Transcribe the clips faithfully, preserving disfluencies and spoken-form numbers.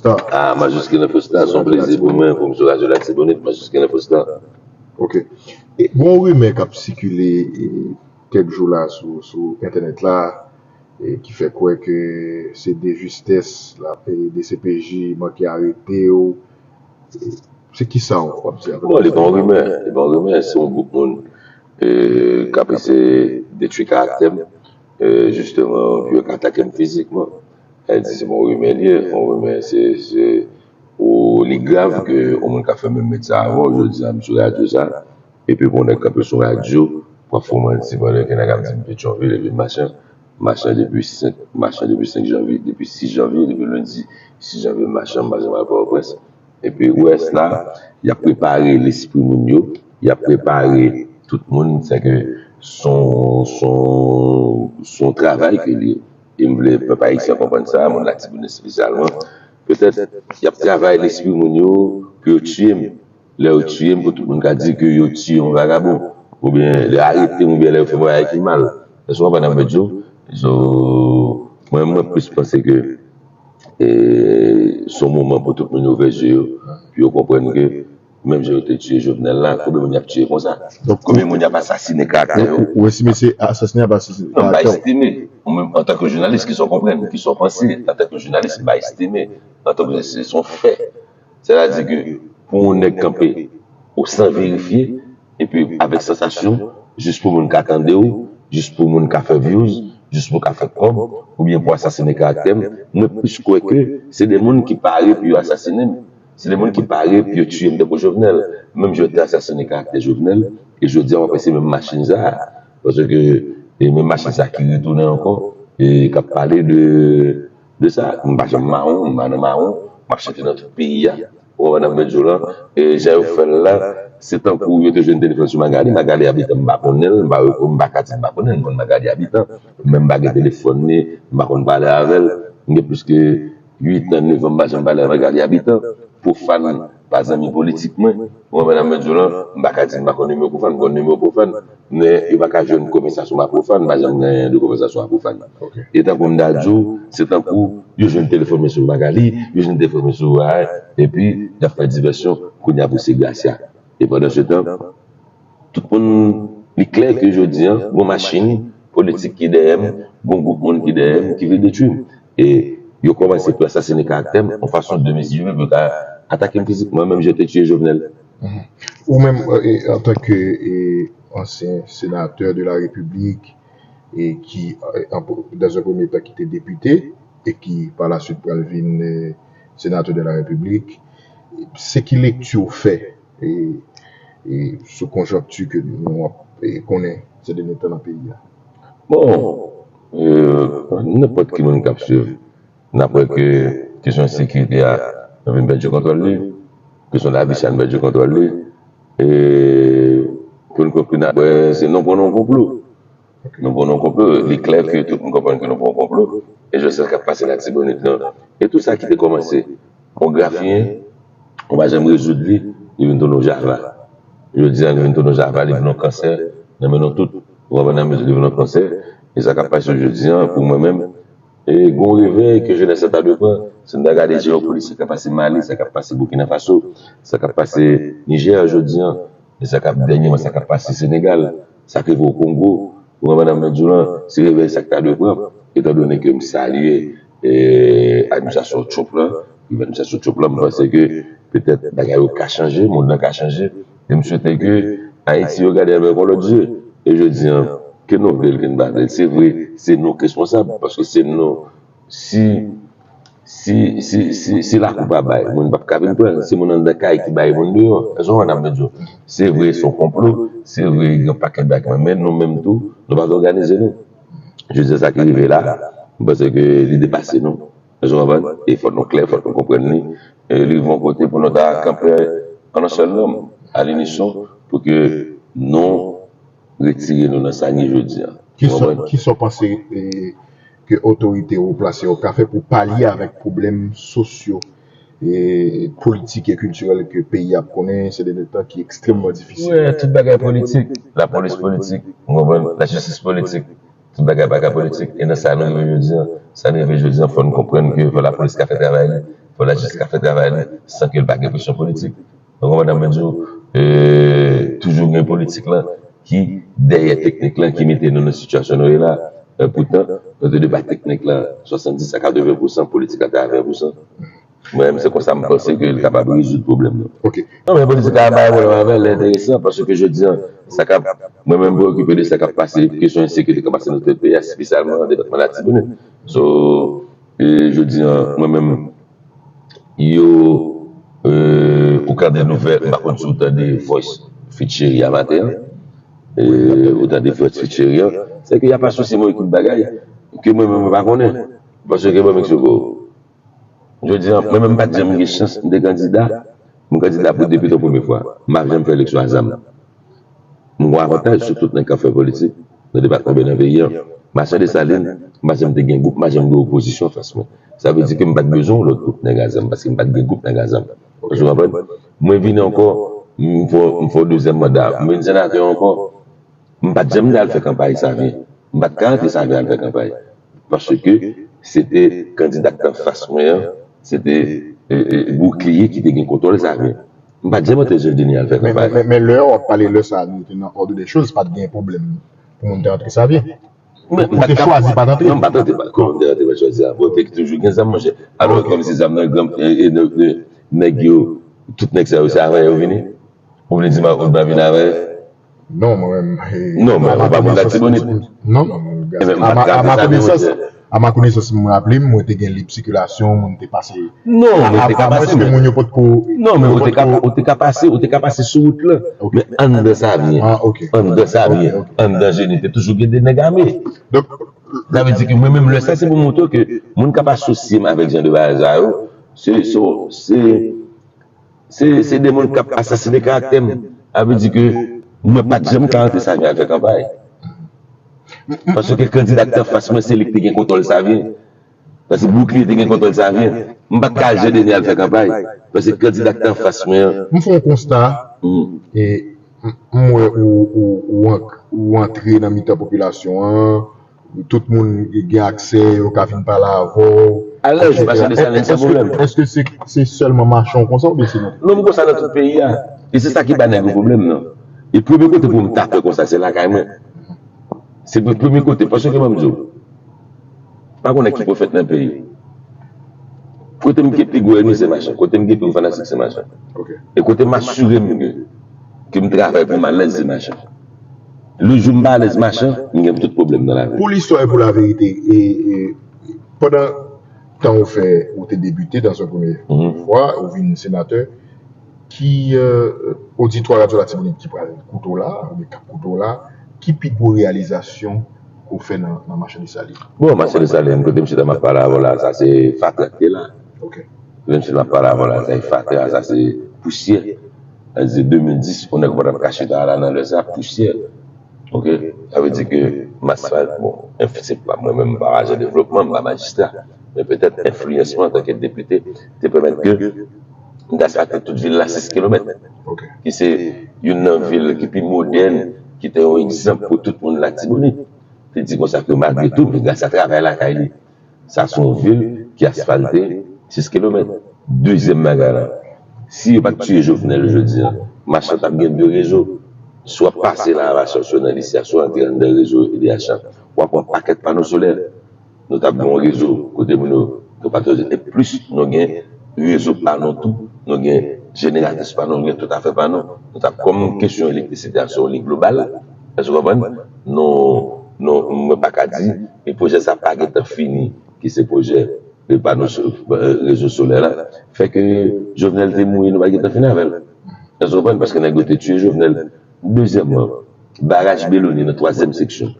Ah, Majuscule Info Star, se yon plezi pou mwen pou m sou radyo Latibonit, Majuscule Info Star. Ok. E, gon rimè k ap sikile e, kèk jou la sou, sou entènèt la, e, ki fè kwè ke se de justès la, e, D C P J manke arete w. E, se ki sa w ap di avèk Bon, li pa yon rimè, li pa yon rimè, se yon gwoup moun e, k ap eseye detwi karaktè m, e, jisteman, pou yo ka atake m fizikman. Sa vle di se pa yon rimè l ye, yon rimè se, se, ou, li grav ke yon moun ka fè menm metye avè w, jodi a m sou radyo sa, epi pou yon nèg kanpe sou radyo, pou ap fè w manti pandan ke nèg ap di m Petyonvil, epi machan, machan depi senk, machan depi senk janvye, depi sis janvye, depi lendi sis janvye, machan, m pa janm al Pòtoprens. Epi rès la, y ap prepare lespri moun yo, y ap prepare tout moun, se ke son, son, son travay ke li ye. E m vle pèp ayisyen konprann sa, moun Latibonit espesyalman. Petèt, y ap travay lespri moun yo pou yo tiye m. Lè yo tiye m, pou tout moun ka di ke yo tiye yon vagabon. Oubyen lè yo arete m, oubyen lè yo fè m yon bagay ki mal. Èske w konprann sa m vle di w? So, mwen, mwen plis panse ke e, se yon moman pou tout moun yo ouvè je yo, pou yo konprann ke menm jan yo te tiye Jovenel la, konbyen moun y ap tiye konsa? Konbyen moun y ap asasine karaktè yo? Ou estime se asasine ap asasine karaktè? Non, m pa estime. Ou menm, antanke jounalis, kisa w konprann, kisa w panse, antanke jounalis, m pa estime. Antanke se, se yon fè. Sètadi ke pou yon nèg kanpe ou san verifye, epi avèk sansasyon, jis pou moun ka tande w, jis pou moun ka fè views, jis pou ka fè kòb, oubyen pou asasine karaktè m, mwen plis kwè ke se de moun ki pare pou yo asasine m. Se de moun ki pare pou yo tiye m tankou Jovenel, menm jan yo te asasine karaktè Jovenel, e jodi a w ap wè se menm machin sa a. Paske e menm machin sa a ki retounen ankò, e k ap pale de, de sa. M pa janm mawon, m pa nan mawon, m ap chante nan tout peyi a. Ou konprann sa m vle di w lan? E jan yo fè l la, se tankou yo te jwenn telefòn sou Magalie. Magalie Habitant, m pa konnen l, m pa, m pa ka di m pa konnen l, m konn Magalie Habitant. Men m pa gen telefòn li, m pa konn pale avè l. M gen plis ke uit an, nèf an, m pa janm pale avè Magalie Habitant. Pwofàn, pa zanmi politik mwen. Ou konprann sa m vle di w lan? M pa ka di m pa konn nimewo Pwofàn, m konn nimewo Pwofàn. Men yo pa ka jwenn konvèsasyon m a Pwofàn, m pa janm gen anyen de konvèsasyon a Pwofàn. E tankou m ta di w, se tankou yo jwenn telefòn mesye Magalie, yo jwenn telefòn mesye Rae, epi y ap fè divèsyon, kounye a pou se Gracia. E pandan se tan, tout moun, li klè ke jodi a, gon machin politik ki dèyè m, gon gwoup moun ki dèyè m, ki vle detwi m. E yo kòmanse pou asasine karaktè m, yon fason demezire pou yo ka atake m fizikman, menm jan yo te tiye Jovenel. Ou menm, e, antanke e, ansyen senatè de la Repiblik, e ki, e, an, dans un premier temps, ki te depite, e ki pa la swit pral vin e, senatè de la Repiblik, se ki lekti w fè e, e, sou konjonkti ke nou ap e, konnen se dènye tan nan peyi a? Bon, e, nenpòt ki moun k ap swiv, n ap wè ke kesyon ensekirite a, nou vin pèdi kontwòl li, kesyon lavi chè a, nou pèdi kontwòl li, e pou n konkli, n ap wè se nou pran nan yon konplo. Nou pran nan yon konplo, li klè ke tout moun konprann ke nou pran yon konplo, e jodi sa k ap pase Latibonit lan, e tout sa ki te kòmanse, yon grafiyen, ou pa janm rezoud li, li vin tounen yon java. Jodi a, li vin tounen yon java, li vin yon kansè nan men nou tout. Ou konprann nan mezi li vin yon kansè, e sa k ap pase jodi a, pou mwen menm, e gon revèy ke jenès la ta dwe pran. Si n ta gade jewopolitik sa k ap pase Mali, sa k ap pase Burkina Faso, sa k ap pase Nijè jodi a, e sa k ap dènyèman, sa k ap pase Senegal, sa k rive o Kongo, ou konprann sa m vle di w lan, se revèy sa k ta dwe pran, etandone ke m salye e, administrasyon Trump lan, administrasyon Trump lan, m panse ke petèt bagay yo ka chanje, mond lan ka chanje, e m swete ke Ayiti yo gade avèk yon lòt je. E jodi a, ke nou vle l, ke n pa vle l, se vre, se nou k responsab, paske se nou, si, si, si, si, si lakou pa bay, moun p ap ka vin pran, se moun anndan kay ki bay moun deyò. Èske w konprann sa m vle di w? Se vre, se yon konplo, se vre, gen yon pakèt bagay, men nou menm tou, nou pa t òganize nou. Jodi a, sa ki rive la, m panse ke li depase nou. Èske w konprann? E fòk nou klè, fòk nou konprann li. E li rive yon kote pou nou ta kanpe an yon sèl nonm, a linison, pou ke nou retire nou nan sa n ye jodi a. Ou konprann? Kisa w panse e, ke otorite wo plase yo ka fè pou palye avèk pwoblèm sosyo e politik e kiltirèl ke peyi a ap konnen se dènye tan ki ekstrèmman difisil? Wi, tout bagay politik. Lapolis politik, ou konprann? Lajistis politik. Tout bagay pa ka politik. E nan sa nou rive jodi a, sa nou rive jodi a, fò n konprann ke fò lapolis ka fè travay li. Fò lajistis ka fè travay li san ke l pa gen presyon politik. Donk, konprann mwen di w, euh, toujou gen politik lan ki dèyè teknik lan ki mete nou nan sitiyasyon nou ye la. Euh, poutan, nou te dwe bay teknik lan swasanndis a katreven pousan, politik lan te a ven pousan. Mwen menm, se konsa m panse ke l kapab rezoud pwoblèm nan. Ok. Non, men politik la pa gen pwoblèm avè l, li enteresan, paske jodi an, sa k ap, mwen menm, m preokipe de sa k ap pase, kesyon ensekirite k ap pase nan tèt peyi a, espesyalman nan depatman Latibonit. So, e jodi an, mwen menm, yo, euh, ou gade nouvèl, m pa konn si w tande voice feat Cheri a maten an. Euh, ou tande voice feat Cheri an. Se ke y a pa sou si mwen ekip bagay ke mwen menm mwen pa konnen. Paske ban m eksplike w. Jodi an, mwen menm m pa t janm gen chans, m te kandida. M kandida pou depite yon premye fwa. M pa janm fè eleksyon a zam. M gon avantaj sou tout nèg k ap fè politik nan depatman Benè peyi an. Machan Desalin, m pa janm te gen gwoup, m pa janm gen opozisyon anfas mwen. Sa vle di ke m pa t bezwen yon lòt gwoup nèg a zam, paske m pa t gen gwoup nèg a zam. Èske w konprann? Mwen vini ankò, m fè, m fè yon dezyèm manda. Mwen vin senatè ankò, m pa t janm al fè kanpay Savyen. M pa t ka rantre Savyen al fè kanpay. Paske se te kandida k t anfas mwen an, se te e, e, boukliye ki te gen kontwòl Savyen. M pa t janm antre Jovdeni al fè Men, kanpay. men, men lè w ap pale lè sa a, nou te nan òd de choz, pa t gen pwoblèm pou moun te antre Savyen. Men, Ou te chwazi pa t antre. Non, m pa t antre. Kòman m te antre, m pa t chwazi a? Bon, te toujou gen zam, monchè. Alò, Ok. kòmsi zam nan gran, e, e, nèg, nèg, nèg yo, tout nèg sa yo, se avè yo vini? Ou vle di m a, ou pa vin avè? Non, mwen menm. Non, men ou pa moun Latibonit. Non, non, non. Ebyen, m pa t ka antre Savyen, monchè. A ma konesans, mwen raple m, mwen te gen lib sikilasyon, moun te pase. Non, men ou te ka pase, men moun yo potko. Non, men ou te ka, ou te ka pase, ou te ka pase sou wout lan. Men anndan Savyen. Ah, ok. Anndan Savyen. Ok, ok. Anndan Jeni, te toujou gen de nèg ame. Donk, Sa vle di ke mwen menm lè sa, se pou montre ke moun k ap asosye m avèk jan de bagay sa yo, se, se, se, se, se de moun k ap asasine karaktè m. Sa vle di ke mwen pa t janm ka rantre Savyen al fè kanpay. Paske kandida k te anfas mwen, se li k te gen kontwòl Savyen. Paske boukliye te gen kontwòl Savyen. M pa t ka al Jovdeni al fè kanpay. Paske kandida k te anfas mwen an. M fè yon konsta, Hmm. e m m wè ou, ou, ou, an- ou antre nan mitan popilasyon an, tout moun gen aksè, yo ka vin pale avè w. Alèz, Machan Desalin, san pwoblèm. Èske se se sèlman Machan w konsa oubyen se nan Non, m konsa nan tout peyi a. E se sa ki ba nèg yo pwoblèm nan. E premye kote pou m tape konsa, se lakay mwen. Se pou premye kote, paske ban m di w, pa konnen ki pwofèt nan peyi. Kote m gen pi gwo ènmi se Machan. Kote m gen pi gwo fanatik se Machan. Ok. E kote m asire m ke, ke m travay pou m alèz se Machan. Le jou m pa alèz Machan, m gen tout pwoblèm nan lavi. Pour l'histoire et pour la vérité, e, e, pandan tan ou fè, ou te depite dans un premier Mhm. fois, ou vin senatè, ki euh, oditwa Radyo Latibonit ki pral koute w la, oubyen k ap koute w la, ki pi gwo reyalizasyon ke w fè nan, nan Machan Desalin? Bon, Machan Desalin, kote m chita m ap pale avè w la, sa se fatra ki te la. Ok. Menm si m ap pale avè w la, sa e fatra, sa se pousyè. Sa se de mil dis, yon nèg pa t ap ka chita la nan lè sa, pousyè. Ok? Sa vle di ke m asfalt, bon, enf- se pa mwen menm, m pa ajan devlopman, m pa majistra. Men petèt enfliyans mwen antanke depite te pèmèt ke m t asfalte tout vil la sis kilomèt. Ok. Ki se youn nan vil ki pi modèn, ki te yon egzanp pou tout moun Latibonit. Te di konsa ke malgre tou, men gras a travay lakay li, sa se yon vil ki asfalte sis kilomèt. Dezyèm bagay la, si yo pa t tiye Jovenel jodi an, Machan t ap gen de rezo. Si w ap pase nan Lavasòs yo nan lise a, si w antre anndan rezo E D H lan, w ap wè yon pakèt pano solè. Nou t ap gen yon rezo kote moun yo, yo pa t wè. E plis, nou gen rezo pa nou tou, nou gen jeneratris pa nou, nou gen tout afè pa nou. Nou t ap, kòm kesyon elektrisite a se yon lig global, èske w konprann? Nou, nou, mwen pa ka di, men pwojè sa pa gentan fini, ki se pwojè de pano so- rezo solè la, fè ke Jovenel te mouri, nou pa gentan fini avè l. Èske w konprann? Paske nèg yo te tiye Jovenel. Dezyèmman, baraj Belonie nan twazyèm seksyon.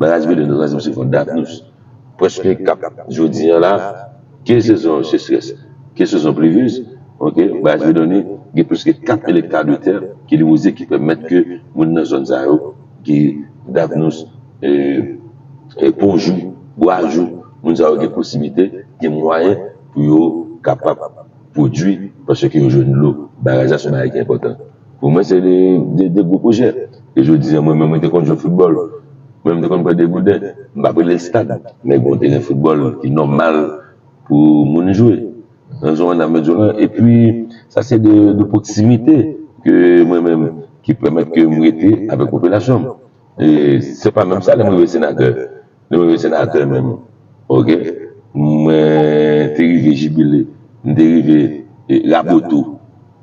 Baraj Belonie nan twazyèm seksyon, Davnous. Prèske k ap, jodi an la, ke sezon sechrès, ke sezon plivyez, ok, baraj Belonie gen plis ke kat mil ekta de tè ki li wouze, ki pèmèt ke moun nan zòn sa yo, ki Davnous, e, e Pon Jou, Bwa Jou, moun sa yo gen posiblite, gen mwayen pou yo kapab pwodui, paske yo jwenn dlo. Baraj la se yon bagay ki enpòtan. Pou mwen, se de, de, de gwo pwojè. E jodi an, mwen menm, mwen te konn jwe foutbòl. Mwen menm, te konn pran degouden. M p ap rele l stad, men gen yon teren foutbòl ki nòmal pou moun jwe. Nan zòn nan medyo lan. Epi, sa se de, de pwoksimite ke mwen menm, ki pèmèt ke m rete avèk popilasyon m. E se pa menm sa, lè m rive senatè. Lè m rive senatè menm, oke, mwen te rive Jibile, m te rive, e, Raboto.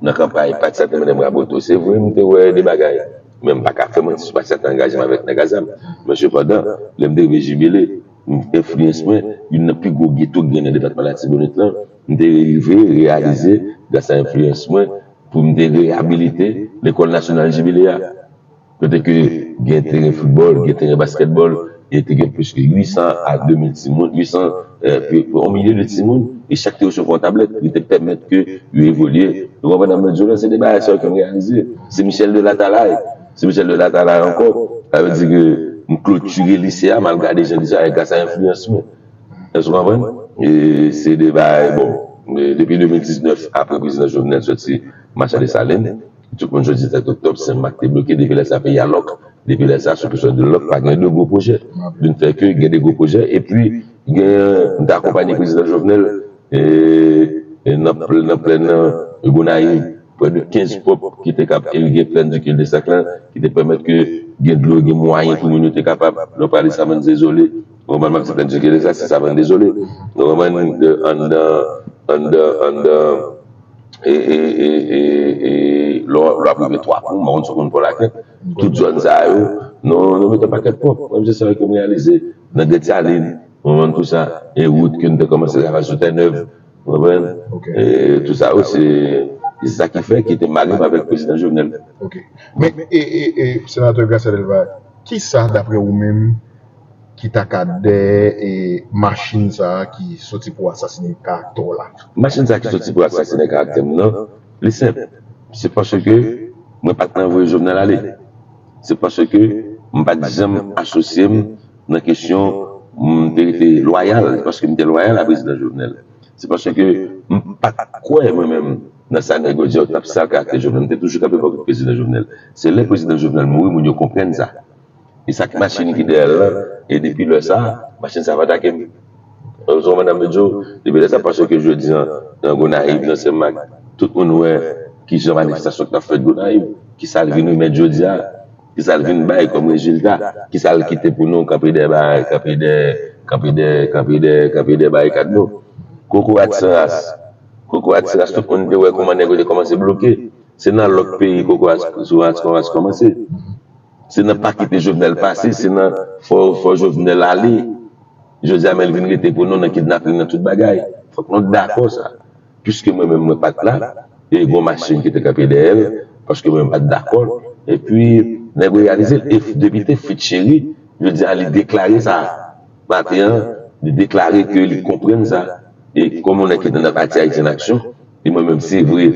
Nan kanpay, pati sa te mande m Raboto. Se vre, m te wè de bagay. Men m pa ka fè manti sou pati sa te angaje m avèk nèg a zam. Men sepandan, lè m te rive Jibile, m, enfliyans mwen, youn nan pi gwo geto ki gen nan depatman Latibonit lan, m te rive reyalize, gras a enfliyans mwen, pou m te reyabilite Lekòl Nasyonal Jibile a. Kote ke gen teren foutbòl, gen teren baskètbòl, e te gen plis ke uit san a de mil timoun, uit san, e, pi, pi, yon milye de timoun, e chak te resevwa yon tablèt, ki te pèmèt ke yo evolye. Ou konprann, nan medyo lan, se de bagay sa yo ke m reyalize. Se Michel de Latalay, se Michel de Latalay ankò. Sa vle di ke m klotire lise a, m al gade jan lise a, e gras a enfliyans mwen. Èske w konprann? E se de bagay, bon, e depi de mil diznèf, apre prezidan Jovenel soti Machè Desalin, tout moun jodi tèt oktòb, Senmak te bloke, depi lè sa peyi a lòk, depi lè sa sou kesyon de lòk, pa gen de gwo pwojè. Vin fè ke gen de gwo pwojè, epi gen, m te akonpanye prezidan Jovenel, e, e nan, pl- nan plèn nan, Gonayiv, prè de kenz ponp ki te kab irige plèn di Kildesak lan, ki te pèmèt ke gen dlo, gen mwayen pou moun yo te kapab, lè w prale Savann Dezole, ou konprann, m ap di plèn di Kildesak, se Savann Dezole, ou konprann, anndan, anndan, anndan, e, e, e, e, e, lè w, lè w ap rive Twa Pon, m pa konn si w konn Pòlakèt, tout zòn sa yo, nou, nou mete yon pakèt ponp. Mwen, se sa ke m reyalize nan Grann Salin, ou konprann, tou sa, e wout ke nou te kòmanse travay sou Tènèv, ou konprann? E tou sa yo, se, se sa ki fè ki te mare m avèk prezidan Jovenel. Ok. Men, e, e, e, senatè Gracia Delva, kisa, daprè ou menm, ki ta ka dèyè, e, machin sa a ki soti pou asasine karaktè w la? Machin sa a ki soti pou asasine karaktè m nan, li senp. Se paske mwen pa t nan voye Jovenel ale. Se paske m pa t janm asosye m nan kesyon m te rete lwayal, paske m te lwayal a prezidan Jovenel. Se paske m pa t kwè mwen menm nan sa nèg yo di yo t ap sal karaktè Jovenel. M te toujou kanpe bò kot prezidan Jovenel. Se lè prezidan Jovenel mouri, moun yo konprann sa. E sa k machin ki dèyè l lan, e depi lè sa, machin sa pa atake m. Ou konprann sa m vle di w? Depi lè sa, paske jodi a, nan Gonayiv, nan Senmak, tout moun wè kijan manifestasyon k t ap fèt Gonayiv, kisa l vin remèt jodi a, kisa l vin bay kòm rezilta, kisa l kite pou nou, kanpe dèyè bay, kanpe dèyè, kanpe dèyè, kanpe dèyè, kanpe dèyè barikad nou. Kokorat san ras, kokorat san ras, tout moun te wè kòman nèg yo te kòmanse bloke. Se nan lòt peyi kokorat san ras kòmanse. Se nan pa kite Jovenel pase, se nan fò, fò Jovenel ale. Jodi a, men l vin rete pou nou nan kidnaping, nan tout bagay. Fòk nou dakò sa. Piske mwen menm, mwen pa t la, e gon machin ki te kanpe dèyè l, paske mwen menm pa t dakò. Epi, nèg yo reyalize l. E depite Fritz Chéry, jodi a, li deklare sa. Maten an, li deklare ke li konprann sa. E kòm yon nèg ki te nan pati Ayiti an Aksyon, e mwen menm, se vre,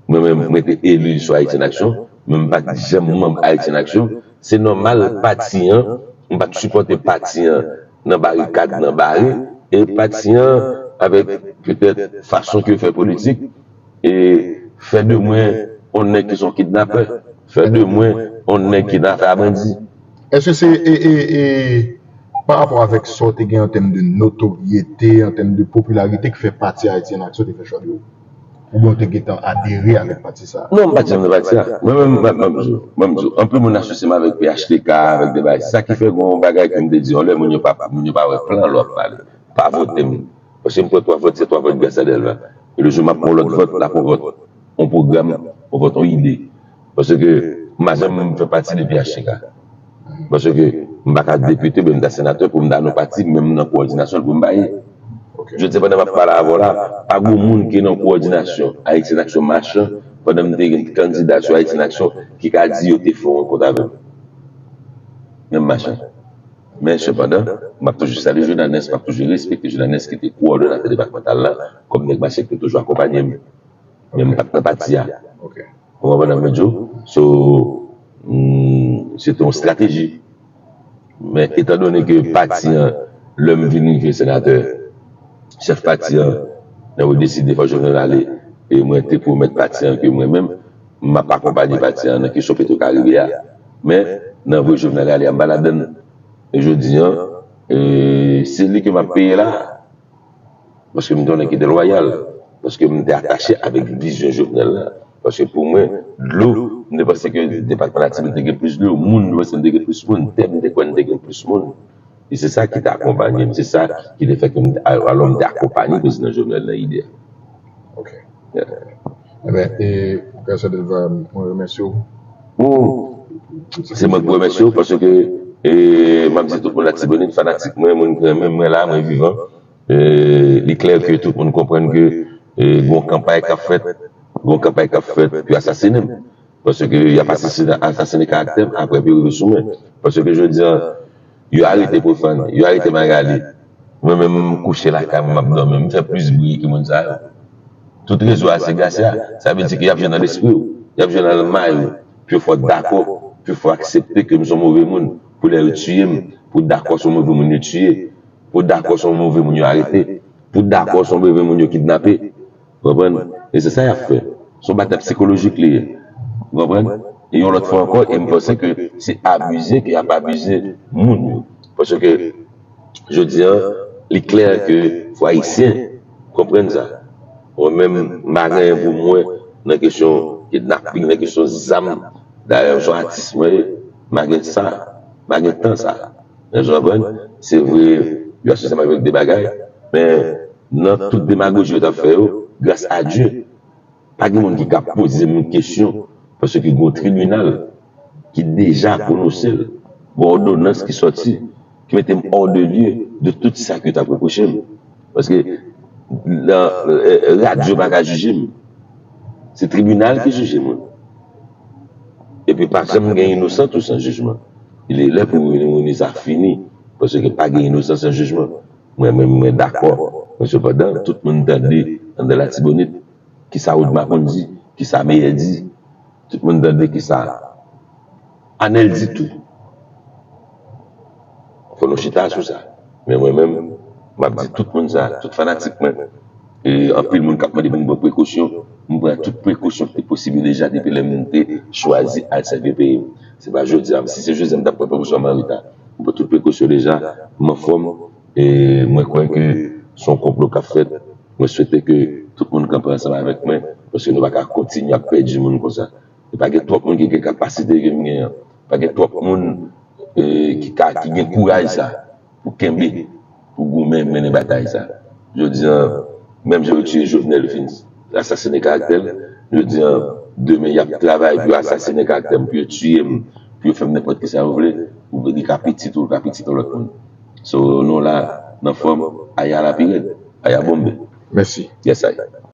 mwen menm, mwen te eli sou Ayiti an Aksyon, men m pa t janm manm Ayiti an Aksyon. Se nòmal, pati an, m pa t sipòte pati an nan barikad, nan bare, e pati an, avèk petèt fason ke yo fè politik, e fè de mwen yon nèg ki se yon kidnapè, fè de mwen yon nèg ki nan afè a bandi. Èske se, e, e, e, pa rapò avèk sa w te gen an tèm de notoryete, an tèm de popilarite ki fè pati Ayiti an Aksyon te fè chwa de ou? Oubyen w te gentan adere avèk pati sa a? Non, m pa t janm nan pati a. Mwen menm, m ap, m ap di w, m ap di w, anpil moun asosye m avèk P H T K, avèk de bagay. Se sa ki fè gon bagay ke m te di yon lè, moun yo pa, moun yo pa wè plan lè w ap pale. Pa vote m. Paske m pran twa vòt, se twa vòt Gracia Delva. E le jou m ap pran yon lòt vòt, l ap yon vòt, yon pwogram, yon vòt, yon ide. Paske m pa janm fè pati de P H T K. Paske m pa ka depite, oubyen m ta senatè pou m ta nan yon pati, menm nan kowòdinasyon l pou m pa ye. Jodi a, pandan m ap pale avè w la, pa gon moun ki nan kowòdinasyon Ayiti an Aksyon machan, pandan m te kandida sou Ayiti an Aksyon, ki ka di yo te fè yon rankont avè m. Menm machan. Men sepandan, m ap toujou salye Jodanès, m ap toujou respekte Jodanès ki te kowòdonatè depatmantal la, kòm nèg machan ki te toujou akonpanye m. Men m pa t nan pati a. Ou konprann sa m vle di w? So, mm, se te yon estrateji. Men etandone ke pati an, lè m vin rive senatè, chèf pati an, lè yo deside fò Jovenel ale, e mwen te pwomèt pati an ke mwen menm, m ap akonpanye pati an nan kesyon Petro Caribe a. Men, nan voye Jovenel ale a, m pa ladann. E jodi an, e, se li ke m ap peye la. Paske m te yon nèg ki te lwayal. Paske m te atache avèk vizyon Jovenel la. Paske pou mwen, dlo, m te panse ke depatman Latibonit te gen plis dlo, moun, m te panse m te gen plis moun, tè, m te kwè m te gen plis moun. E se sa ki te akonpanye m, se sa ki te fè ke m, alò m te akonpanye prezidan Jovenel nan ide a. Ok. Ebyen, e, Pwofesè Delva, mwen remèsye w. Ou, se mwen ki remèsye w paske e, m ap di tout moun Latibonit, fanatik mwen, moun ki renmen m, mwen la, mwen vivan. E, li klè ke tout moun konprann ke e, gon kanpay k ap fèt, gon kanpay k ap fèt pou asasinen m. Paske y ap asasine, asasine karaktè m, apre pou yo rive sou mwen. Paske jodi a, yo arete Pwofàn, yo arete Magali. Mwen menm, m kouche lakay mwen, m ap dòmi, m fè plis bri ke moun sa yo. Tout rezo a se Gracia. Sa vle di ke y ap jwe nan lespri w, y ap jwe nan may ou. Pou yo fè w dakò, pou yo fè w aksepte ke m se yon move moun, pou lè yo tiye m, pou w dakò se yon move moun yo tiye, pou w dakò se yon move moun yo arete, pou w dakò se yon move moun yo kidnape. Ou konprann? E se sa y ap fè. Se yon batay sikolojik li ye. Ou konprann? E yon lòt fwa ankò, e m panse ke se abize ke y ap abize moun yo. Paske, jodi a, li klè ke fò Ayisyen konprann sa. Mwen menm, m pa gen anyen pou mwen nan kesyon kidnaping, nan kesyon zam. Dayè, m se yon atis mwen ye, m pa gen sa, m pa gen tan sa. Èske w konprann? Se vre, yo asosye m avèk de bagay, men nan tout demagoji yo t ap fè yo, gras a Dye, pa gen moun ki ka poze m kesyon, paske gen yon tribinal ki deja pwononse l, gen yon òdonans ki sòti, ki mete m hors de lieu de tout sa ke yo t ap repwoche m. Paske nan, eh, radyo pa ka jije m. Se tribinal ki jije moun. Epi pa janm gen inosan tou san jijman. Il est l'heure pou Willy Moïse a fini, paske pa gen inosan san jijman. Mwen menm, mwen dakò. Men sepandan, tout moun tande anndan Latibonit, kisa Woodma konn di, kisa Meyè di. Tout moun tande kisa Anèl di tou. Fò nou chita sou sa. Men mwen menm, m ap di tout moun sa, tout fanatik mwen, e anpil moun k ap mande pou m pran prekosyon, m pran tout prekosyon ki te posib yo deja depi lè m te chwazi al sèvi peyi m. Se pa jodi a, si se jodi a m t ap pran prekosyon, m an reta. M pran tout prekosyon deja, m anfòm, e mwen kwè ke se yon konplo k ap fèt. Mwen swete ke tout moun kanpe ansanm avèk mwen, paske nou pa ka kontinye ap pèdi moun konsa. E pa gen twòp moun ki gen kapasite ke m gen an. Pa gen twòp moun e, ki ka, ki gen kouraj sa pou kenbe, pou goumen, mennen batay sa. Jodi a, menm jan yo tiye Jovenel, yo fin asasinen karaktè l, jodi a, demen y ap travay pou yo asasinen karaktè m, pou yo tiye m, pou yo fè m nenpòt kisa yo vle, ou li ka pitit ou, li ka pitit yon lòt moun. So, nou la, nan fòm, aya la pi rèd, aya bonbe. Mèsi. Yes, I.